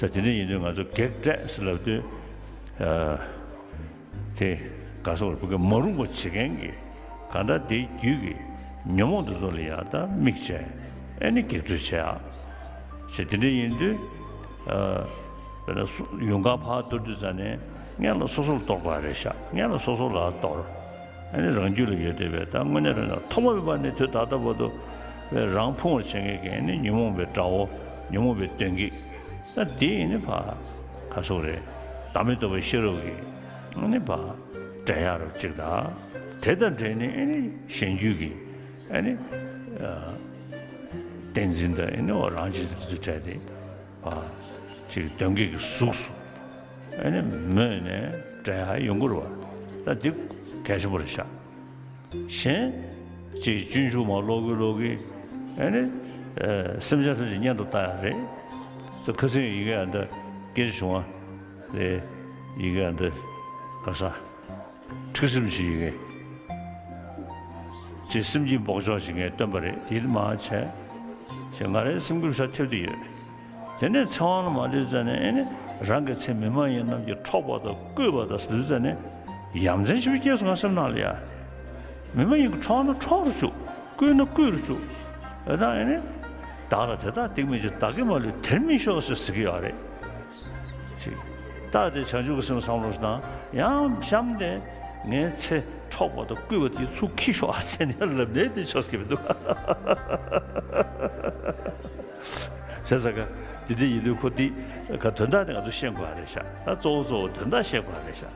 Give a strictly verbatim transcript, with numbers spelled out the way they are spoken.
ད་དེ་འདྲ་ཡིན་དུས་ང་ཚོ་བགེགས་བསྐྲད་ཟེར་ལབ་དུས། ཨ། དེ་ག་སོགས་རེད། བུ་གའི་མ་རུངས་པ་བྱེད་མཁན་གྱི་གང་ལྟར་དེའི་རྒྱུད་ཀྱི་ཉོན་མོངས་དེ་ཚོ་ལ་ཡང་ད་དམིགས་བྱས། ཨེ་ནི་བགེགས་སྐྲོད་བྱས་ཨ། ཞེས་དེ་འདྲ་ཡིན་དུས། ཨ། དཔེར་ན་སུ་ཡུངས་ཀར་ཕར་གཏོར་དུས་ཙ་ནས་སྔོན་ལ་སོ་སོར་གཏོར་དགོས་རེད་ཤག་སྔོན་ལ་སོ་སོ་ལ་གཏོར། ཨེ་ནི་རང་རྒྱུད་ལ་ཡོད་བསྡད་པའི་ད་དངོས་གནས་རང་ལ་ཐོག་མ་མེད་པ་ནས་དུས་ད་ལྟ་བར་དུ་བས་རང་ཕུང་བར་བྱེད་མཁན་གྱི་ཨེ་ནི་ཉོན་མོངས་པའི་དགྲ་བོ། ཉོན་མོངས་པའི་གདོན་བགེགས། ད་དེ་ཨེ་ནི་ཕར་ག་སོགས་རེད། བདག་མེད་རྟོགས་པའི་ཤེས་རབ་ཀྱིས་ཨེ་ནི་ཕར་བསྒྲལ་ཡག་རོགས་གཅིག་དང་། དེ་དང་འབྲེལ་ནས་ཨེ་ནི་གཞན་རྒྱུད་ཀྱི་ཨེ་ནི་ཨ་བསྟན་འཛིན་དང་ཨེ་ནི་འོ་རང་བཞིན་དེ་ཚོ་བྲལ་ཏེ། ཨ། ཅིག་གདོན་བགེགས་ཀྱི་གཟུགས་སུ་ཨེ་ནི་མོས་ནས་བསྒྲལ་ཡག་ཡོང་གི་རེད་བ། ད་འདི་གལ་ཆེན་པོ་རེད་ཤག་གཞན་ཅིག་སྤྱོད་འཇུག་མ་ཀློག་གི་ཀློག་གི་ཨེ་ནི་ཨ་སེམས་ཅན་ཐམས་ཅད་གཉེན་དུ་བལྟ་ཡག་རེད། ཚོ་ཁ་སང་ཡི་གེ་ཨ་འདི་སྐད་ཆ་བྱུང་བ་རེད། ཡི་གེ་ཨ་འདི་ག་ས། ཁྲིག་སེམས་ཞིག་ཡིན། ཅེས་སེམས་ཀྱི་འབོགས་ཆོག་ཞིག་ངས་བཏོན་པ་རེད། དེ་མ་བྱས། ཞེས་ང་རའི་སེམས་འགུལ་ས་ཐེབས་ཏེ་ཡོད། དེ་ནས་ཚེ་དབང་ལ་མ་ལུས་ཙ་ནས་ཨེ་ནི་རང་གི་ཚེ་མི་མ་ཡིན་རྣམས་ཀྱིས་འཕྲོག་པ་དང་བརྐུས་པ་དང་ཟེར་ཙ་ནས་ཡ་མཚན་ཆེན་པོ་སྐྱེས་སོང་ང་སེམས་ནང་ལ་ཡ། མི་མ་ཡིན་གྱིས་འཕྲོག་ན་འཕྲོག་རུ་བཅུག་བརྐུས་ན་བརྐུས་རུ་བཅུག་ཨེ་ད་ཨེ་ནི། བདག་ལ་དེ་དག་སྡིག་མི་བྱེད། བདག་གིས་མ་ལུས་དེར་མི་ཤོག་ཟེར་ཟེར་གྱི་ཡོད་རེད། ཅིག་རྟགས་དེ་བྱང་ཆུབ་ཀྱི་སེམས་བསམ་བློ་ཞིག་དང་ཡང་གཤམ་དེ་ངའི་ཚེ་འཕྲོག་པ་དང་བརྐུས་པ་དེ་ཚུར་འཁྱེར་ཤོག་ཨ་ཟེར་ནས་ལབ་ནས་དེ་ཆོག་གི་མི་འདུག་བྱས་ཙང་ག་དེ་འདྲ་ཡིན་དུས་ཁོ་དེ་ག་དོན་དག་དེ་ང་ཚོ་ཤེས་དགོས་པ་རེད་ཤག་ད་གཙོ་བོ་གཙོ་བོ་དོན་དག་ཤེས་དགོས་པ་རེད་ཤག